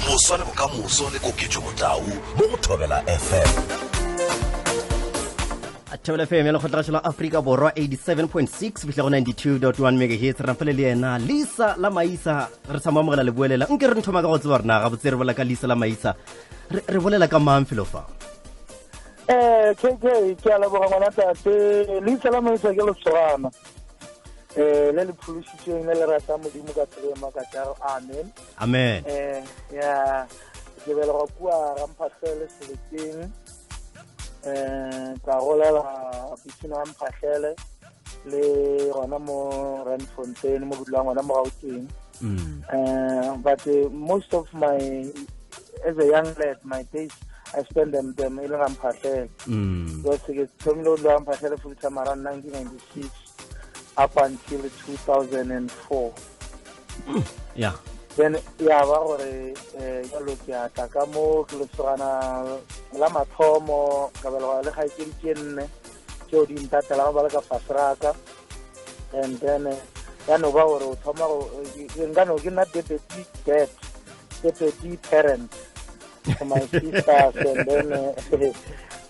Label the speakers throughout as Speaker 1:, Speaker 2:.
Speaker 1: Boswa le bokamoso le Koketšo Motau mo go Thobela FM.
Speaker 2: Thobela FM ya lekgotlagašo la Afrika Borwa 87.6 fihla go 92.1 megahertz. Re fele le yena Lisa la Maisa, re sa mo amogela leboelela. Nke re nthoma ka go tseba rena gabotse re bolela ka Lisa la Maisa, re bolela ka mang felo fa?
Speaker 3: KK, ke a leboga ngwana tate. Lisa la Maisa ke lesogana le le phološitšweng, le le ratang Modimo ka tsela e makatšago. Amen.
Speaker 2: Amen.
Speaker 3: Ya ke belegwa kua Ramphahlele Seleteng, ka golela piscina ya Mphahlele le gona mo Randfontein mo ke dulang gona mo Gauteng. But most of my, as a young lad, my days I spend them e le Ramphahlele. Because ke thomile go dula Ramphahlele full time around 1996 up until 2004. Then ya ba gore jalo ke a tla ka mo ke lesogana la mathomo, ka belegwa le kgaetšedi tše nne tšeo di ntatelago ba le ka fase raka. And then ya no ba gore o thoma go, nka no ke nna deputy dad, deputy parent for my sisters. And then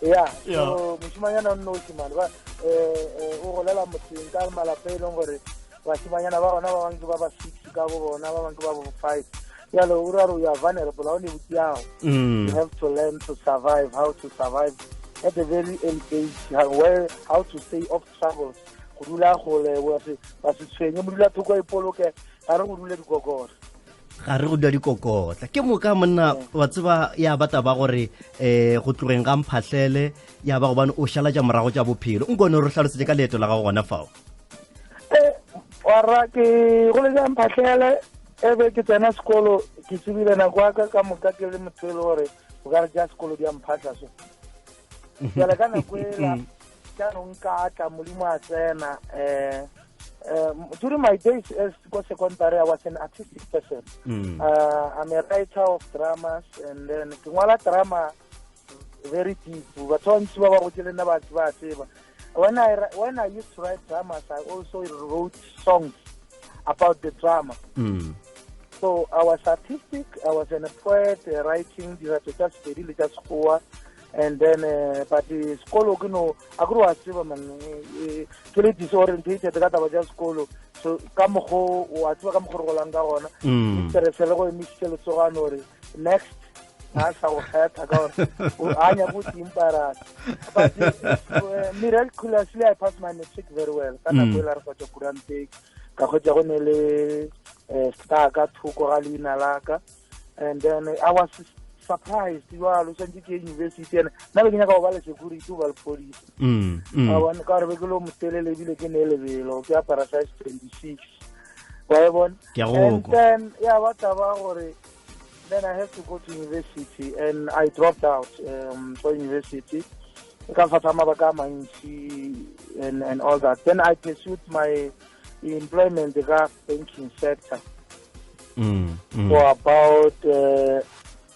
Speaker 3: yeah, so mošimanyana o nnoši mane ba o golela motseng ka malapa e leng gore bašimanyana ba gona ba bangwe ke ba ba 6 ka bo bona, ba bangwe ke ba bo 5. Jalo o ra re you are vulnerable, ha o ne botiago. You have to learn to survive, how to survive at a very early age, how to stay off troubles, go dula gole, wa se tshwenye, mo dula thoko, ipoloke, ga re go dule dikokotla.
Speaker 2: Ga re go dula dikokotla. Ke moka monna wa tseba ya bata ba gore go tlogeng ga Mphahlele ya ba gobane o šala tša morago tša bophelo. Nkone re hlalosetse ka leeto la gago gona fao.
Speaker 3: Warra ke go le jang Mphahlele, e be ke tsena sekolo, ke tsebile nako ya ka ka moka ke le motho e le gore o ka re ja sekolo di a mphatlha so. Jale ka nako ela jaanong ka tla Modimo a tsena, during my days as ko secondary I was an artistic person. I'm a writer of dramas, and then ke ngwala drama very deep. Batho ba ntši ba ba gotse le nna ba tseba. When I used to write dramas, I also wrote songs about the drama. So I was artistic, I was a poet, writing dirato tsa Sepedi le tsa Sekgowa. And then but sekolo ke no a kore wa tseba man, ke le disorientated ka taba tša sekolo. So ka mokgo wa tseba ka mokgo re golang ka gona, stress le go emisitse letsogano gore next a sa go kgetha ka gore a nyako go timparana. But miraculously I passed my matric very well. Ka nako e la re go tswa kuranteng, ka kgwetsa go ne le star ka thoko ga leina la ka. And then I was surprised, jalo santse ke university, and nna be ke nyaka go ba le security, go ba le police. A bona ka gore be ke le motelele ebile ke ne lebelo, ke apara size 26, wa e bona.
Speaker 2: Ke a go
Speaker 3: And
Speaker 2: kwa.
Speaker 3: then ya ba taba gore then I had to go to university, and I dropped out for university ka fa mabaka a mantši and all that. Then I pursued my employment ka banking sector for about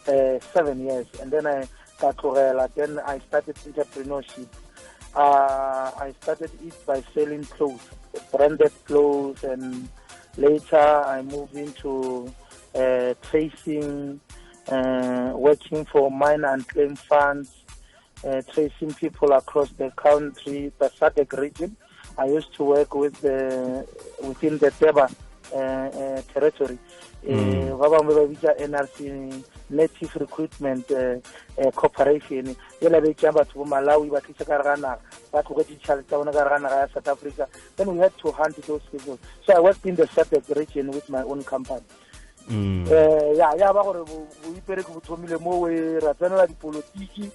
Speaker 3: 7 years, and then I ka tlogela. Then I started entrepreneurship. I started it by selling clothes, branded clothes, and later I moved into tracing, working for mine and claim funds, tracing people across the country, the SADC region. I used to work within the Teba territory. Ba bangwe ba bitsa NRC, Native Recruitment Corporation. E la betša batho bo Malawi ba tlisa ka gare ga naga, ba tlogetse ditšhelete tsa bona ka gare ga naga ya South Africa. Then we had to hunt those people. So I worked in the SADC region with my own company. Ya ba gore boipereko bo thomile mo we ra tsenela dipolotiki.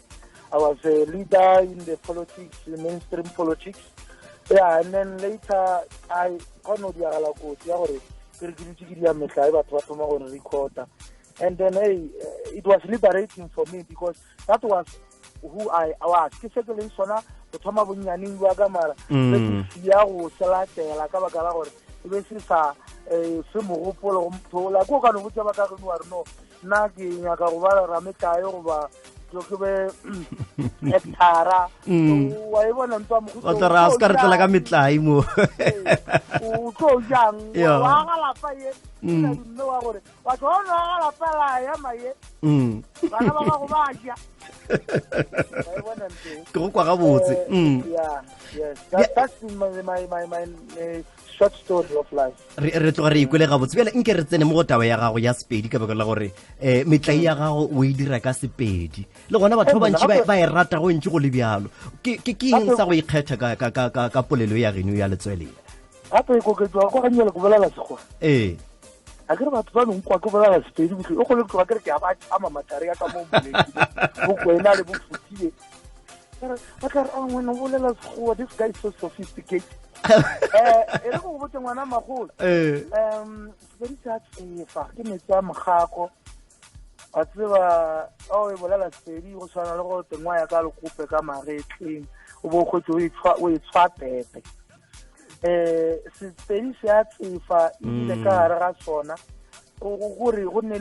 Speaker 3: I was a leader in the politics, mainstream politics. Yeah, and then later I ka no diagala kotsi ya gore ke re ke dutse ke dia metlae, batho ba thoma go recorda. And then hey, it was liberating for me because that was who I was. Ke se ke leng sona go thoma bonnyaneng bja ka, mara se ke sia go se latela ka baka la gore e be se sa se mogopolo go motho. Like o ka no botsa ba ka geno wa re no, nna ke nyaka go ba rametlae goba tlo ke be actora wa e bona ntwa
Speaker 2: mo o tla ra se ka re tlela ka metlae mo
Speaker 3: o tlo jang wa ga lapa ye mme wa gore batho ba no ga lapa la ya maye bana ba gago ba ja
Speaker 2: ke go kwa gabotse
Speaker 3: yeah yes that, that's my my my, my uh, short story of life
Speaker 2: re re tloga re ikwele gabotse bjale nke re tsene mo go taba ya gago ya sepedi ka baka la gore um metlai ya gago o e dira ka sepedi le gona batho ba bantši ba e rata go ntši go le bjalo ke eng sa go ikgetha ka polelo ya geno ya letsweleng
Speaker 3: gape e koketswa ko ganyele ko bolela sekgowa
Speaker 2: ee
Speaker 3: a kere batho ba nong kwa ke bolela sepedi botlhe o kgone tloga kere ke a ba tšhama mathare ya ka mo bokwena le bofutile ba tla re a ngwana bolela sekgowa this guy is so sophisticated eh e re go botse ngwana magolo
Speaker 2: eh.
Speaker 3: um sepedi se a tsefa ke metsi a mogako wa tseba o e bolela sepedi go tshwana le go tengwa ya ka lekope ka magetleng o bo kgwetse o e tshwa pepe um sepedi se a tsefa ebile ka gare ga sona gore go ne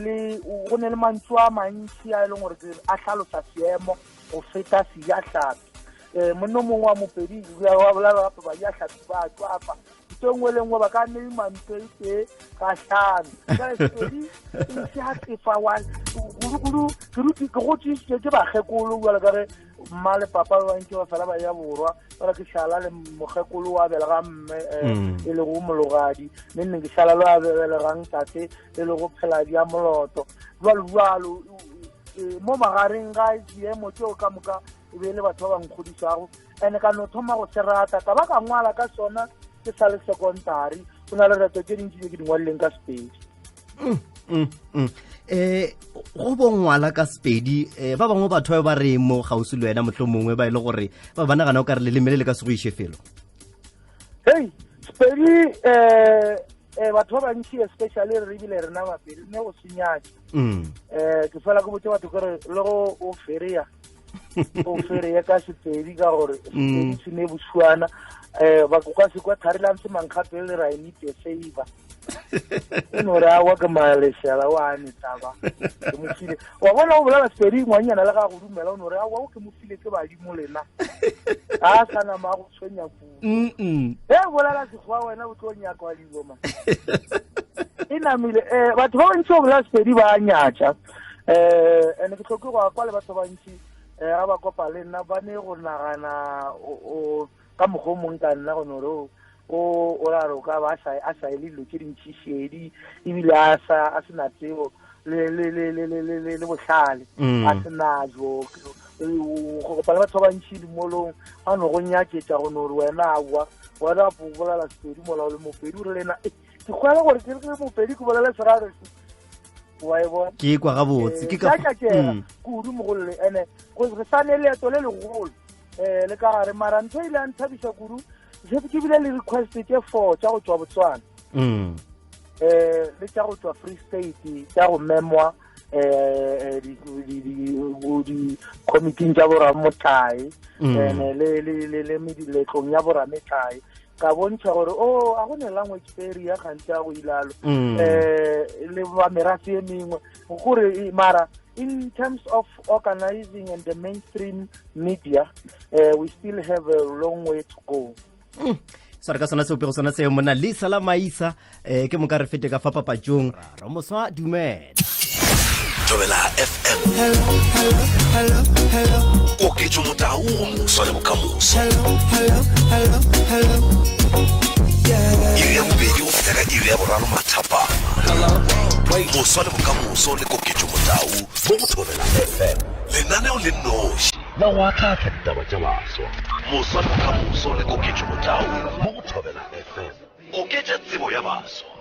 Speaker 3: le mantšu a mantši a e leng gore a hlalosa seemo go feta sejahlapi um eh, monno mongwe wa mopedi wa bolela gape bajahlapi ba tswafa nto nngwe le nngwe ba ka nne mantlo e tee ga hlano sepedi se a tsefa wa kudu-kudu ke go tsisitse ke bakgekolo jalo ka re mma le papa ba bantsi ba fela ba ya borwa fela ke šala le mokgekolo wa belega mme eh, mm. e lego mologadi mme nne ke šala le wa belegang tate e lego pheladi ya moloto jalo jalo e, mo magareng ga diemo tseo ka moka e be e le batho ba ba nkgodišago and ka no thoma go se rata ka ba ka ngwala ka sona ke sa le secondary go na le reto tse dintsi tse ke di ngwadileng ka sepedi
Speaker 2: mm, mm, mm. eh go bo ngwala ka sepedi eh, ba bangwe batho ba ba re mo gausi le wena motlho mongwe ba e le gore ba ba nagana o ka re leleme le le ka se go iše felo
Speaker 3: hei sepedi um eh batho ba bantši especially re ebile rena bapedi ne go senyake um ke fela ke botse batho kore le go o fereya o fereye ka sepedi ka gore sepedi mm. se ne bosuana um ba ka se kwa thari la ntse mankgape le ra e need a favor e no re awa ke malesela wa ne taba ke mo file wa bona o bolela sepedi ngwanyana le ga go dumela o no re awa o ke mo file ke badimo lena a sa nama go tshwenya kudu e bolela sekgowa wena o tlo nyakwa dilo ma e namile um batho ba bantši ba bolela sepedi ba nyatša um and ke tlhoke go kwa le batho ba bantši um ga ba kopa le nna ba ne go nagana ka mokgwa o mongwe ka nna gone gore o o ra re o ka ba a sa ele dilo tse dintši šedi ebile a sa a sena tsebo le le le le le le le bohlale mm. a senajo go kopana batho ba bantši dimolong ba no go nyaketša go no re wena aowa wena o bolela sepedi mola o le mopedi o re lena eh, ke kgwela gore ke re mopedi ke bolele segare wa e bona
Speaker 2: ke kwa gabotse
Speaker 3: ke ka mm. kudu mogolole ene re sa ne leeto le legolo um le ka gare mara ntho e ile ya nthabisa kudu ke bile le request tše four tša go tšwa botswana
Speaker 2: mm.
Speaker 3: eh le tša go tšwa free state tša go memwa eh, eh di-committing tša boramotlae mm. ene le le le le mediletlong ya borametlae ka bontšha gore o oh, a go ne language barrier gantsi a go ilalo um le ba merafe e mengwe gore mara in terms of organizing and the mainstream media uh, we still have a long way to go
Speaker 2: mm. sware ka sona seopego sona seo monna lisa la maisa um ke moka re fete ka fa papatšong ramoswa dumela
Speaker 1: thobela fm koketšo motao go moswa le bokamoso iri ya bobedi go fihla ka iri ya boraro mathapama moswa le bokamoso le koketšo motao mo go thobela fm lenaneo le nnoši la go atlhatlha ditaba tša baswa moswa le bokamoso le koketšo motao mo go thobela fm oketša tsebo ya baswa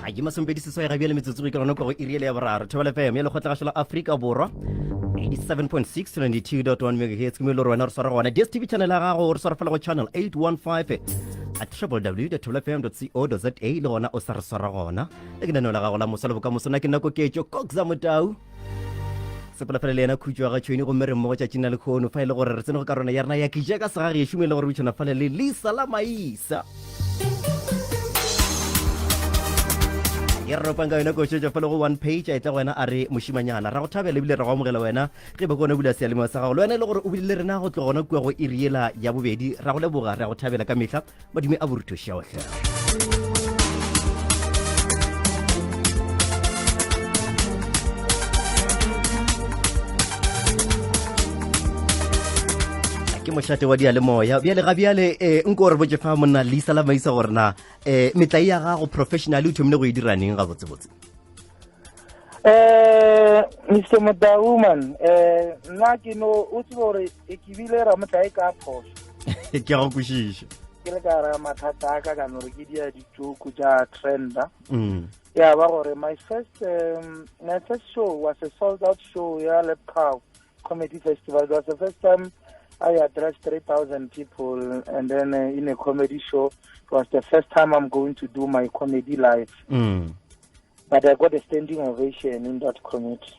Speaker 2: a ke masompedi seswai ga bjale metsotso ke gona kwa go iri ele ya boraro thobela fm ya lekgotlagašo la afrika borwa 87.6 92.1 megahertz ke mo e le gore wena re swara gona dstv channel ya gago re swara fela go channel 815 at www.thobelafm.co.za le gona o sa re swara gona le ke lenaneo la gago la mosa le bokamoso na ke nako ketšo coxa motau. Sepela fela le yena Khutšo wa ga Tšhweni gomme re mmogo tšatšing la lekhono fa e le gore re tsene go karolwana ya rena ya Ke ja ka segagešo mo e le gore botšhona fale le Lisa la Maisa. Ke re ropang ka yona košetša fale go one page a etla go wena a re mošimanyana ra go thabela ebile ra go amogela wena ge ba kone bula seyalemoya sa gago le wena e le gore o bile le rena go tloga gona kua go iri yela ya bobedi ra go leboga re a go thabela ka mehla madume a borutho šaohle ke mošate wa diyalemoya bjale ga bjale um nko re botse fa monna leisa la maisa gore na um metlai ya gago professionally o thomile go e dira neng gabotsebotse
Speaker 3: eh Mr Motau man eh nna ke no o tsebe gore e ke bile ramotlae ka phoso
Speaker 2: ke a go kwešiša
Speaker 3: ke le ka ra mathata a ka ka no re ke dia ditšoko tša trenda ya ba gore my first um, my first show was a sold out show ya Lepcow Comedy Festival. It was the first time I addressed 3,000 people, and then in a comedy show. It was the first time I'm going to do my comedy live. But I got a standing ovation in that committee.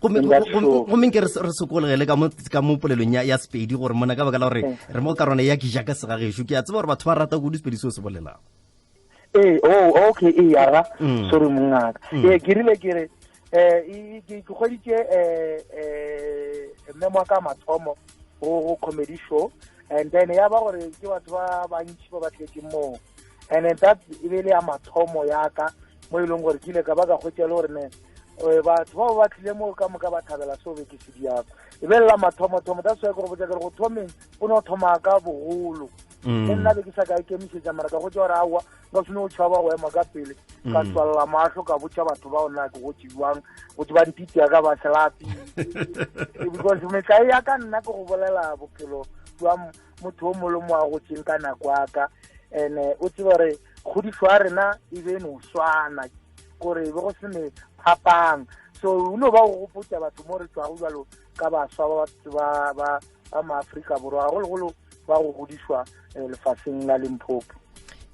Speaker 2: Gomme nke re sokologele ka mo polelong ya Sepedi gore mona ka baka la gore re mo karona ya ke ja ka segagešo ke a tseba gore batho ba rata kudu Sepedi seo se bolelang.
Speaker 3: Ee, oh, okay, ee, aga. Sorry, mongaka. Ee, ke rile ke re, ke kgweditše mme wa ka mathomo go comedy show, and then ya ba gore ke batho ba bantši ba ba tletseng moo, and then that e be le ya mathomo ya ka mo e leng gore ke ile ka ba ka kgwetša le gore ne batho bao ba tlile moo ka moka ba thabela seo be ke se diako. E be le la mathomo-thomo, that's why ke go botša ke re go thomeng o ne o thoma ka bogolo. Le nna be ke sa ka ikemišetša, mara ka gotša gore aowa nka sene o tšhaba go ema ka pele, ka tswalela mahlo ka botša batho bao nna ke gotše jwang, go ba ntiti ya ka ba selapi, because metlae ya ka nna ke go bolela bophelo jwa motho o mongwe le mo a gotseng ka nako ya ka, and o tsebe gore kgodišo ya rena e be no swana, gore e be go se ne phapang. So o no ba go gopotša batho mo re tšwago jalo ka baswa ba ba ba maAfrika Borwa, gagologolo ba go godišwa lefaseng la Limpopo.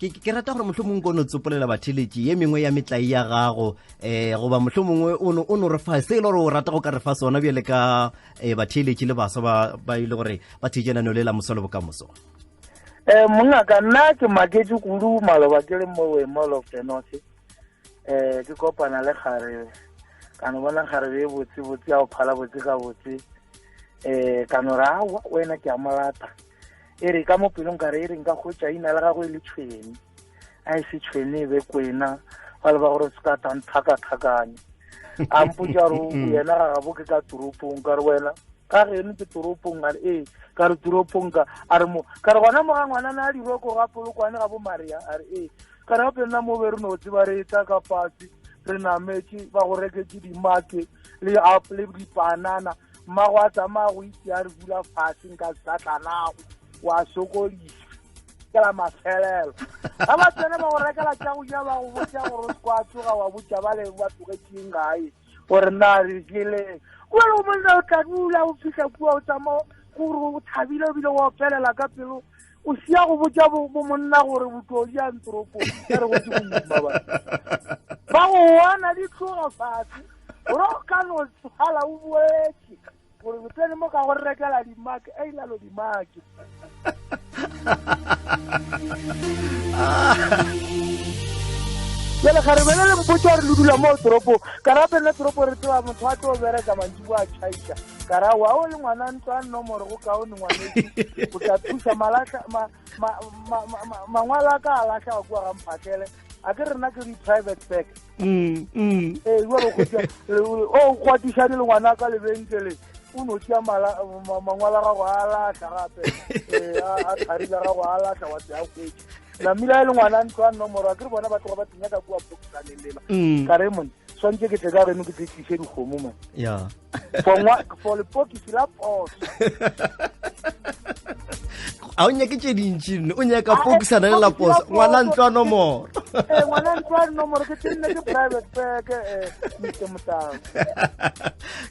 Speaker 2: Ke rata gore mohlomongwe ko no tsopolela batheletši ye mengwe ya metlai ya gago, goba mohlomongwe o no re fa se e le gore o rata go ka re fa sona bjale ka batheletši le baswa ba e le gore ba theetše lenaneo le la Moso le Bokamoso.
Speaker 3: Mongaka, nna ke maketše kudu maloba ke le mo Mall of the North, ke kopana le kgarebe, ka no bona kgarebe e botse botse ya go phala botse ka botse, ka no re aowa wena ke a molata, e re ka mo pelong ka re e re nka kgwetša ina la gagwe e le Tšhweni, a e se Tšhweni e be Kwena, ba le ba gore se ka tang thakathakanya. A mpotša gore yena ga gabo ke ka toropong, ka re wena ka geno ke toropong, a re ee, ka re toropong ka, a re mo, ka re gona mo ga ngwana na diroko ga Polokwane ga bo Maria, a re ee, ka re gape nna mo be re no tseba re etla ka fase re nametše ba go reketše dimake le apple le dipanana, mmago a tsamaya go itse a re dula fase nka satlanago wa sokodisa ke la mafelelo. Ga ba tsene ba go rekela tša go ja, ba go botša gore o se kwa tsoga wa botša ba le ba tlogetšeng gae gore na re jeleng. Kua le go monna o tla dula o fihla kua o tsamaya gore o thabile o bile o opelela ka pelo, o sia go botša bo monna gore botlodi ya ntoropong ka re gotse go ima ba ba go bona di tloga fatshe gore o ka no tshala o boetse gore o tsene mo ka go rekela dimake a ilalo dimake. Jale ga re bele le mpotsa gore le dula mo toropong, ka ra pele toropo re tseba motho a tlo bereka mantšibo a tšhaiša, ka ra wa o le ngwana ntlo a nomoro go kaone ngwaneso, o tla thusa mangwalo a ka a lahla kua ga mphatlele, a ke rena ke di-private bank. Ee, jalo o kwatišane le ngwana ka lebenkele, o no tšea mangwalo a gago a lahla gape, a thari la gago a lahla wa tsea kgwetša namile e le ngwana ntlo a nomoro, a ke re bona ba tloga ba tsenya ka kua boxaneng lela. Ka re mone swantse ke tle ka geno ke tle tliše dikgomo man for lepokisi la poso.
Speaker 2: A o nyake tše dintši nne, o nyaka pokisana le la poso, ngwana ntlo a nomoro.
Speaker 3: Eh, ngwana ntlo a dinomoro ke tenne ke private pack eh, Mr. Motau.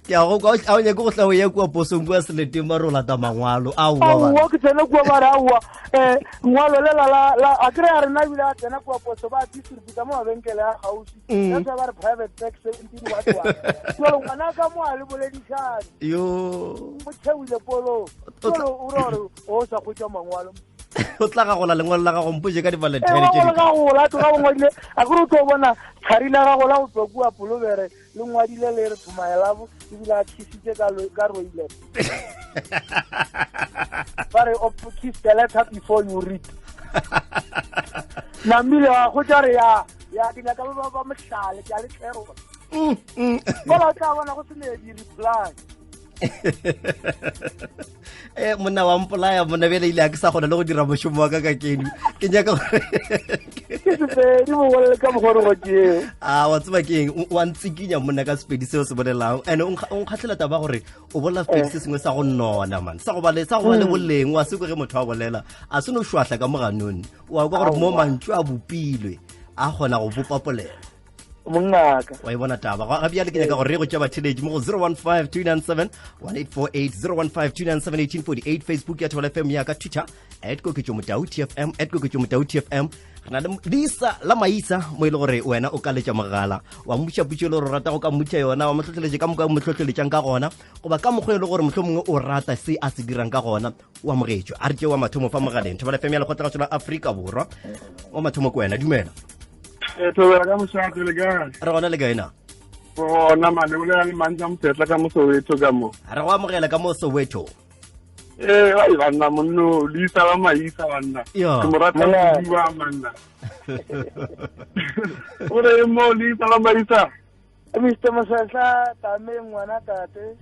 Speaker 2: Ke a go kwa a o nyake go tla o ye kua posong kua seleteng ba re o lata mangwalo. Aowa.
Speaker 3: Aowa ke tsene kua ba re aowa um ngwalo lela la la a kry a rena ebile a tsena kua poso ba distributa mo mabenkele a gausi mm. that's why ba re private pack 17 what what jalo ngwana ka mo a le boledišane
Speaker 2: yo
Speaker 3: o theoile polong jalo o re gore o sa kgotsa mangwalo
Speaker 2: o tla gagola lengwalo la gago mpotse ka di-valentine
Speaker 3: tše di gagola tloga go ngwadile a kore o tlo bona thari la gago la go tswa kua polobere le ngwadile le re thomaelabo ebile a khisitse ka roile ba re kiss the letter before you read namile wa go tša re ya ya ke nyaka ba ba mohlale ke a le tlerola mm, mm. kola o tla bona go se ne di-reply
Speaker 2: eh monna wa mpolaya monna bjale ile a ke sa kgona le go dira mošomo wa ka ka keno ke nyaka gore
Speaker 3: ke sepedi mogolele ka mogore go keo
Speaker 2: a wa tseba ke eng wa ntsikinya monna ka sepedi seo se bolelang and o nkgatlhela taba gore o bolela sepedi eh. se sengwe sa go nona man sa go ba le sa go ba le hmm. boleng wa se kwe ge motho a bolela a se no šwahla ka moganone wa kwa gore mo mantšu a bopilwe a kgona go bopa polelo
Speaker 3: mongaka
Speaker 2: wa e bona taba ga bjale ke nyaka gore re go tša batheletši mo go 015 297 1848 015 297 1848 facebook ya thobela fm ya ka twitter at koketšo motau tfm at koketšo motau tfm re na le lisa la maisa mo e le gore wena o ka letša mogala wa mmutša putšo e le gore o rata go ka mmutša yona wa mo hlohleletše ka moka o mo hlohleletšang ka gona goba ka mokgwa e le gore mohlho mongwe o rata se a se dirang ka gona o amogetšwe a re tše wa mathomo fa mogaleng thobela fm ya lekgotla la afrika borwa wa mathomo ke wena dumela
Speaker 4: eh, thobela ka mošate le kae
Speaker 2: re gona le kae na
Speaker 4: gona mane o lela le mantsa mosetla ka mo soweto ka mo
Speaker 2: re go amogela ka mo soweto
Speaker 4: ee ai banna monno le isa ba maisa banna ke mo rata kudu ba manna o re mo le isa ba maisa
Speaker 3: mr mosetla tameng ngwana tate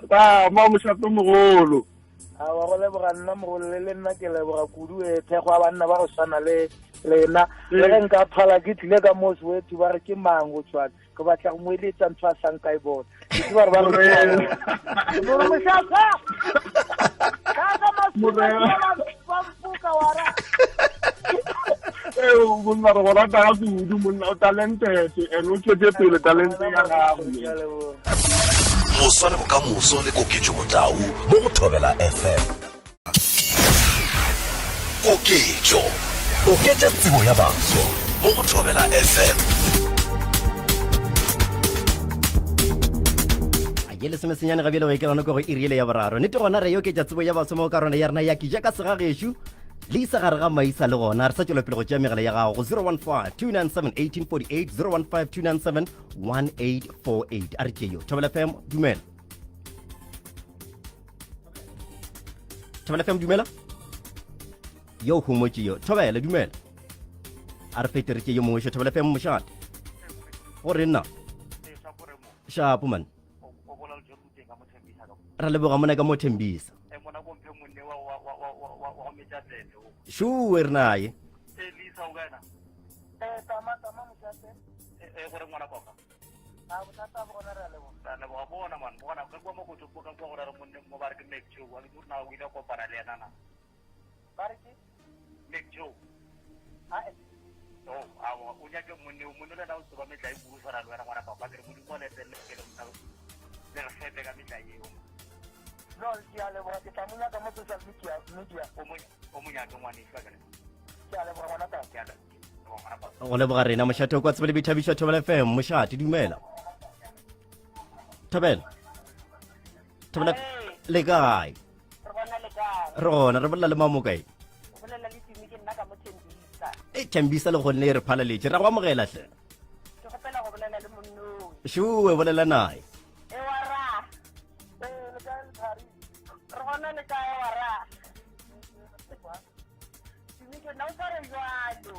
Speaker 4: ba ma mošato mogolo
Speaker 3: a wa go leboga nna mogolo le le nna ke leboga kudu e thekgo a banna ba go swana le lena le ge nka phala ke tlile ka mo soweto ba re ke mang go tshwana ke batla go mo eletsa ntho a sang ka e bona ke tseba gore ba re gore mošata ka ba mpoka wara
Speaker 4: ee monna re go rata ga kudu monna o talented and o tšwetse pele talente ya gago
Speaker 1: moswa le bokamoso le koketšo motau mo go thobela fm koketšo oketša tsebo ya baswa mo go thobela fm
Speaker 2: ke lesomesenyane ga bjale go ekelana ko go iriele ya boraro nete gona re oketša tsebo ya baswa mo ka rona ya rena ya ke ja ka segagešo le isa gare ga maisa le gona re sa tšwela pele go tšea megala ya gago go 015 297 1848 015 297 1848 a re tšeyo thobela fm dumela thobela fm dumela yo humotše yo thobela dumela a re fete re tše yo mongwe šo thobela fm mošate go re nna shapo man ra leboga mona ka mo thembisa shuwe re naye
Speaker 3: ba re ke
Speaker 5: Mac Joe
Speaker 3: a e
Speaker 5: oh awa o nyake monne o monne le na o tseba metla e kudu tshwana le wena ngwana papa ke re modimo le tselle pele monna le re fepe ka metla eo
Speaker 3: no ke a leboga ke tla mo nyaka mo social media media
Speaker 5: o mo o mo nyake ngwaneso a kere
Speaker 3: ke a leboga ngwana tata
Speaker 5: ke a leboga ngwana papa
Speaker 2: go leboga rena mošate o kwa tsebele boithabišo thobela fm mošate dumela thobela thobela le kae
Speaker 6: re bona le kae
Speaker 2: re gona re bolela le mamo kae
Speaker 6: o bolela le tumi ke nna ka mo thembisa
Speaker 2: e thembisa le gonne e re phalaletše ra go amogela hle
Speaker 6: ke kgopela go bolela le monnoe
Speaker 2: šuwe bolela nae
Speaker 6: e wa ra
Speaker 3: ee le kae lethari
Speaker 6: re gona le kae wa ra tumi ke nna o tshware jalo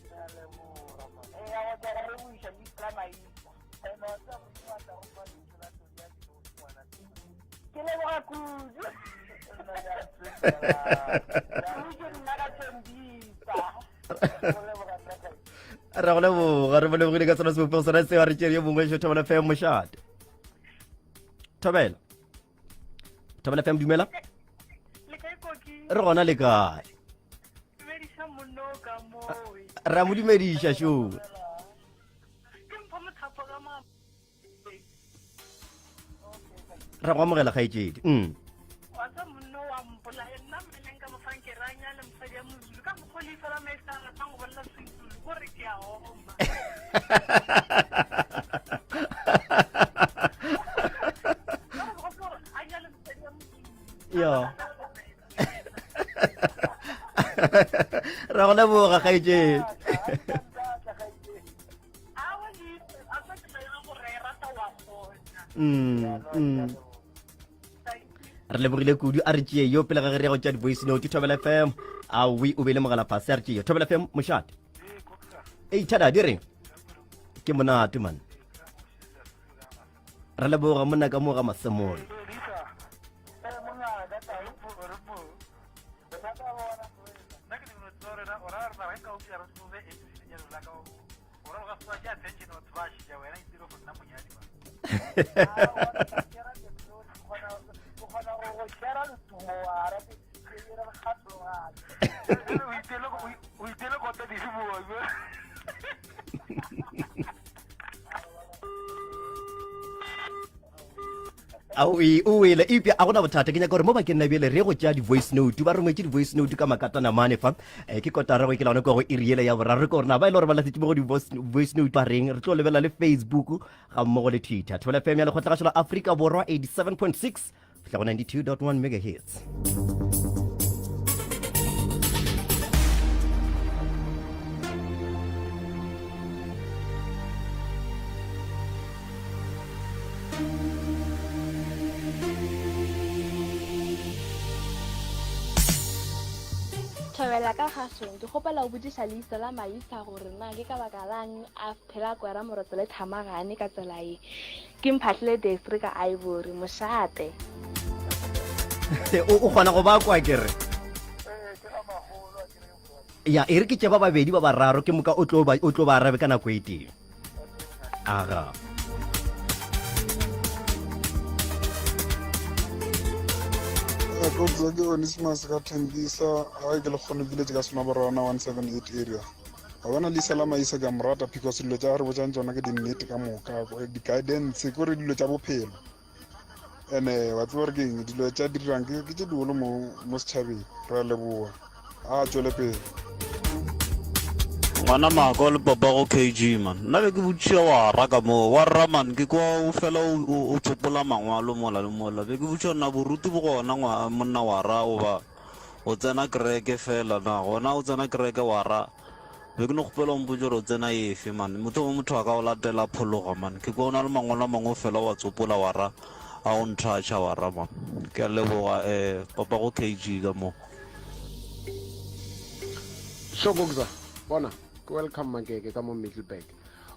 Speaker 3: ke a leboga man
Speaker 6: ee ya go tswa go re buisa le la maisa
Speaker 3: ene wa tseba modimo a tla go fa lentšu la todi ya dinosi ngwana
Speaker 6: ke leboga kudu ke nna ka thembisa
Speaker 2: re go leboga re bolebogile ka sona sebopego sona seo a re tšere yo mongwe šo thobela fm mošate thobela thobela fm dumela re gona le kae Ra mo dumediša šo.
Speaker 6: Ke mpho mothapo ka ma.
Speaker 2: Ra go amogela kgaetšedi.
Speaker 6: Wa tsa monno wa mpolaya nna mmeleng ka mofang ke ra nyale mosadi ya mozulu ka mokgwa le fela maisa a ratang go bolela sezulu ko re ke a oma.
Speaker 2: Yo. Ra go leboga kgaetšedi. Re lebogile kudu a re tšee yo pele ga ge re ya go tšea di-voice note Thobela FM. Awi o beile mogala fase a re tšee yo. Thobela FM mošate. Ei thada di reng? Ke monate man. Re leboga monna ka mo ga Masemola. O wele eupša a gona bothata ke nyaka gore mo bakeng la bjele re go tšea di-voice note ba rongwetse di-voice note ka makatana mane fa eh, ke kotara go ikela gone kwa go iri yela ya boraro ke gore na ba e le gore ba latlhetse mo go di-voice note ba reng re tlo lebelela le facebook ga mmogo le twitter thobela fm ya lekgotlagašo la afrika borwa 87.6 fihla go 92.1 megahertz
Speaker 7: Thobela ka kgašong, ke kgopela go botšiša leihlo la Maisa gore na ke ka baka lang a phela a kwera Morotse le Thamagane ka tsela ye. Ke mphahlile Desri ka Ivory, mošate.
Speaker 2: O o kgona go ba kwa ke re. Ya, e re ke tše ba babedi ba bararo ke moka o tlo ba o tlo ba arabe ka nako e tee. Aga.
Speaker 8: Kobza ke Onesimus ka Thembisa ga ke le kgone village ka Semaborwana 178 area. Wa bona Lisa la Maisa ke a mo rata because dilo tša re botšang tšona ke dinnete ka moka, di-guidance kore dilo tša bophelo. Ene wa tseba gore ke eng dilo tša dirang ke tše digolo mo mo setšhabeng. Re a leboa. A tšwele pele.
Speaker 9: Ngwana Mako le papago KG man. Nna be ke botšiša wa ra ka moo. Wa rra man ke kwa o fela o o tsopola mangwalo mola le mola. Be ke botšiša na boruti bo gona ngwa monna wa ra goba o tsena kereke fela na gona o tsena kereke wa ra. Be ke no kgopela o mpotše gore o tsena efe man. Mohlomongwe motho a ka o latela a phologa man. Ke kwa o na le mangwalo a mangwe o fela wa tsopola wa ra a go nthatšha wa ra man. Ke a leboga eh papago KG ka moo.
Speaker 10: Shokokza, bona, ke welcome Makeke ka mo Middleburg.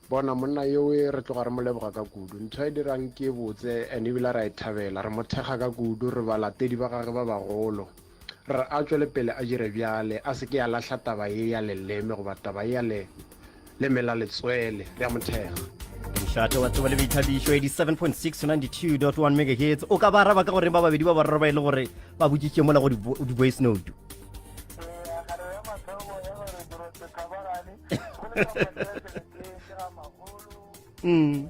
Speaker 10: Bona monna yowe re tloga re mo leboga ka kudu. Ntho a e dirang ke e botse and ebile ra e thabela. Re mo thekga ka kudu, re balatedi ba gage ba bagolo. Re re a tšwele pele a dire bjale, a se ke a lahla taba ye ya leleme goba taba ye ya le leme la letswele. Re a mo thekga.
Speaker 2: Mošate wa tsebo le boithabišo 87.6 92.1 megahertz. O ka ba araba ka gore ba babedi ba bararo ba e le gore ba botšitše mola go di-voice note. Mm.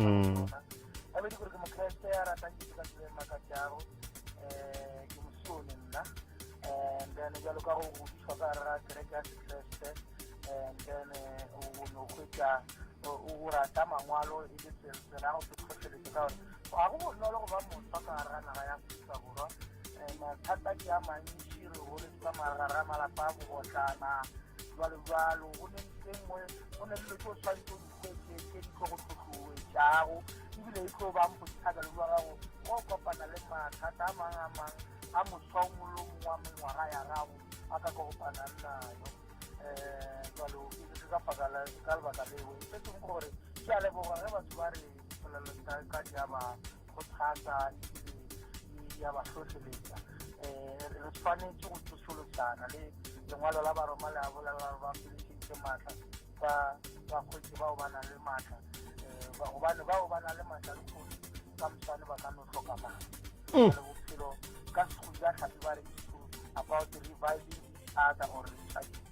Speaker 2: Mm.
Speaker 3: Ga go bonolo go ba moswa ka gare ga naga ya Afrika Borwa. Eh, mathata ke a mantši, re goletse ka magare ga malapa a bobotlana, jwalo jwalo. Go ne ntho e nngwe, go ne dilo tse o tshwanetse o di hwetše tše di tlo go tlhotlhoetšago, ebile e tlo bang botshabelo jwa gago go kopana le mathata a mang a mang a moswa o mongwe le o mongwe wa mengwaga ya gago a ka kopanang nayo. Um jwalo ke ka lebaka leo. Se sengwe ke gore ke a leboga ge batho ba re dipolelo tsa ka di a ba kgothatsa ebile di a ba hlohleletša. Um re tshwanetse go tsošološana le lengwalo la Baroma le a bolela gore ba feleleditše maatla. ba ba kgwetše bao ba nang le maatla um gobane bao ba nang le maatla le kgone ka moswane ba ka no hloka maatla mm. bophelo ka sekgoja tlhapi ba re about reviving each other or recharging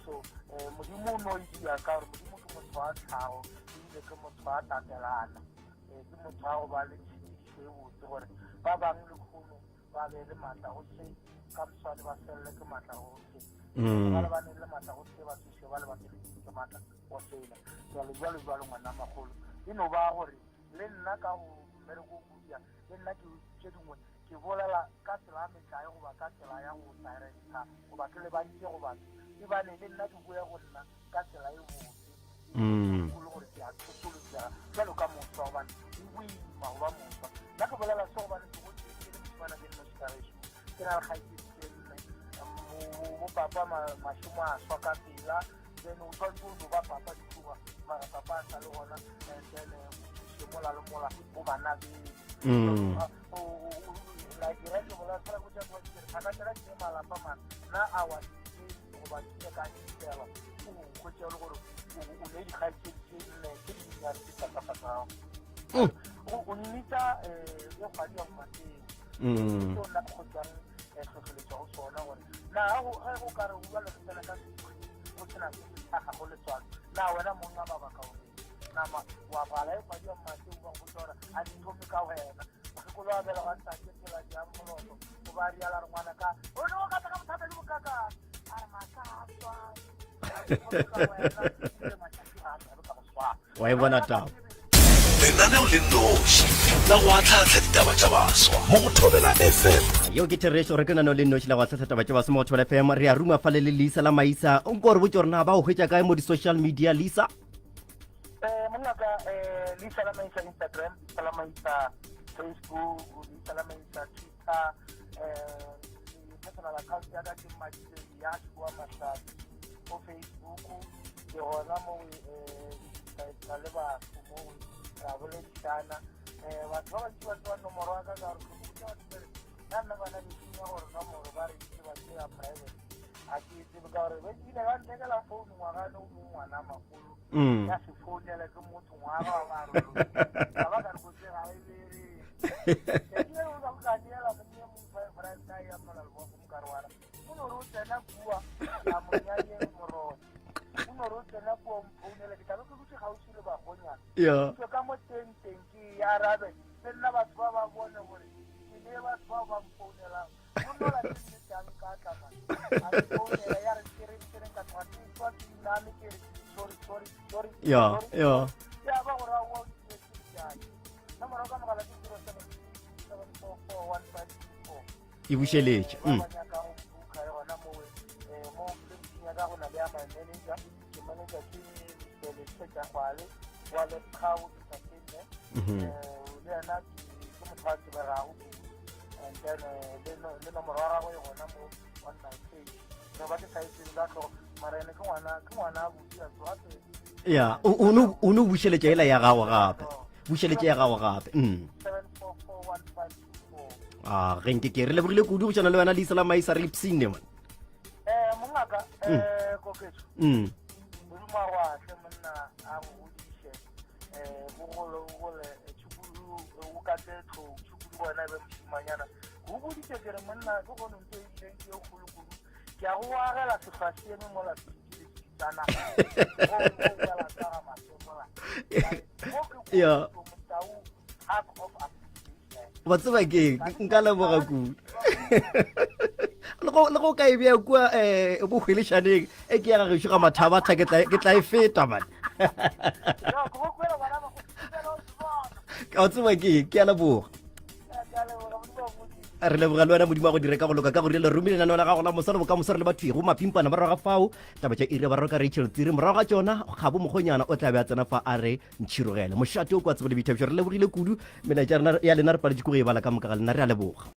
Speaker 3: so um modimo o no e dia ka gore modimo ke motho wa tlhago ebile ke motho wa tatelana um ke motho wa go ba le tshedišo e botse gore ba bangwe le kgono ba be le maatla go se ka moswane ba felele ke maatla go se mm. ba le ba ne le maatla go se ba thuše ba le ba feletse ke maatla go sela jalo jalo jalo ngwana magolo e no ba gore le nna ka go mmereko o kudia le nna ke tše dingwe ke bolela ka tsela ya metlae goba ka tsela ya go directa goba ke lebantše go batho e bane le nna ke boya go nna ka tsela e botse mm. le gore ke a tsosolosega jalo ka moswa gobane o boima go ba moswa nna ke bolela se gobane ke gotse ke le mosimana ke nnoši ka gešo ke na le kgaitsedi tse nne bo papa mašomo a swa ka pela then o tshwanetse o no ba papa dithuba mara papa a sa le gona and then eh, o thuse mola le mola bo bana beno mm. like re ke bolela fela go tša thaka tšela ke malapa mana nna a wa goba ke ile ka itela o hwetša e le gore o ne dikgaetšedi tše nne tše dinnyane tse thatafatsago mm. o mmitsa um eh, e kgwadi ya mmateng mm. seo nna ke kgotšang eh, tlhotlheletso go sona gore na ge go ka re o bjalo re tsena ka sekhwi go sena se se tlhagago letswalo na wena mong a mabaka o reng nama wa bala e kgwadi ya mmateng ba go botsa gore a di thome ka wena mokgekolo wa bela wa ntate phela jang moloto o ba riala re ngwana ka o ne o ka tla ka bothata le bokaka a re maaka a tswa
Speaker 2: wa e bona taba
Speaker 1: lenaneo le nnoši la go atlhaatlha ditaba tša baswa mo go thobela fm
Speaker 2: yeo ke therešo re ke lenaneo le nnoši la go atlhaatlha taba tša baswa mo go thobela fm re a ruma fale le lisa la maisa o nko re botse gore na ba o hwetša kae mo di-social media lisa
Speaker 3: Eh, mongaka eh, leisa la maisa Instagram, leisa la maisa Facebook, leisa la maisa Twitter, eh, personal account ya ka ke Mmadile ya Shua Mahlabi mo Facebook, ke gona mo eh, le batho mo ra boledišana eh, batho ba bantši ba tseba nomoro ya ka ka gore ke botsa batho bare nna nna bana bešing ya gore nomoro ba re itse ba tseba private ga ke tsebe ka gore ba ile ba nthekela founu ngwaga le o mongwe ngwana magolo mm. ya se founela ke motho ngwaga wa ba ka ba ka re kotse ga e bere ke o ka ka neela monye mong five rand a ya mola le go mokarwana o no re o tsena kua a monyanyeng morone o no re o tsena kua o mphounele ke tlabe ke dutse gausi le bagonyana ke ka mo teng teng ke e arabe le nna batho ba ba bone gore ke ne batho bao ba mpounelang monola ke nnete a nkatla man a mpounela ya re ke reng ke reng ka tloga ke tswa ke iname ke re sorry sorry sorry
Speaker 2: ya ya
Speaker 3: ya ba gore a o ke jang nomoro ka mogala ke 076 744 1524
Speaker 2: e bušeletše
Speaker 3: mm. ba nyaka go buka gona mo eh, mo ya ka go na le ya my manager ke manager ke Mr. Lesetja Gwale wa Letcow Entertainment
Speaker 2: mhm.
Speaker 3: eh, le yena ke motho a tsebegago and then eh, le nomoro ya gagwe e gona mo on my page no ba ke sa e tsebe ka tlhogo mara ene ke ngwana ke ngwana a botse a tsoga pele
Speaker 2: ya o no bušeletša ela ya gago gape bušeletša ya gago gape mm. a ge nke ke re lebogile kudu go tšana le wena leisa la maisa re ipsine man
Speaker 3: eh mongaka mm. eh koketso
Speaker 2: mm
Speaker 3: modimo a go atle monna a go godiše eh o gole o gole eh, tšhukudu o katle tlou tšhukudu wena e be mošimanyana go boditše ke re monna ke gone ntse e ileng ke e kgolo kudu ke a go agela sefasieme mola sedikile go go ka ga masomola
Speaker 2: ya wa tseba ke nka leboga kudu le go ka e bea kua um bohwelešaneng e ke ya gagešo ga mathabatha ke tla e feta man ka tseba ke ke a leboga re leboga le wena modimo wa go dire ka go loka ka go rile romile lenaneo la gago la mosalo bokamoso re le batho go mapimpana ba roga fao taba tša iri ba roka rachel tsiri morago ga tšona gabo mokgonyana o tla be a tsena fa a re ntšhirogele mošate o kwa tsebo le boithabišo re lebogile kudu melaetša ya lena re paletše ko go e bala ka moka ga lena re a leboga.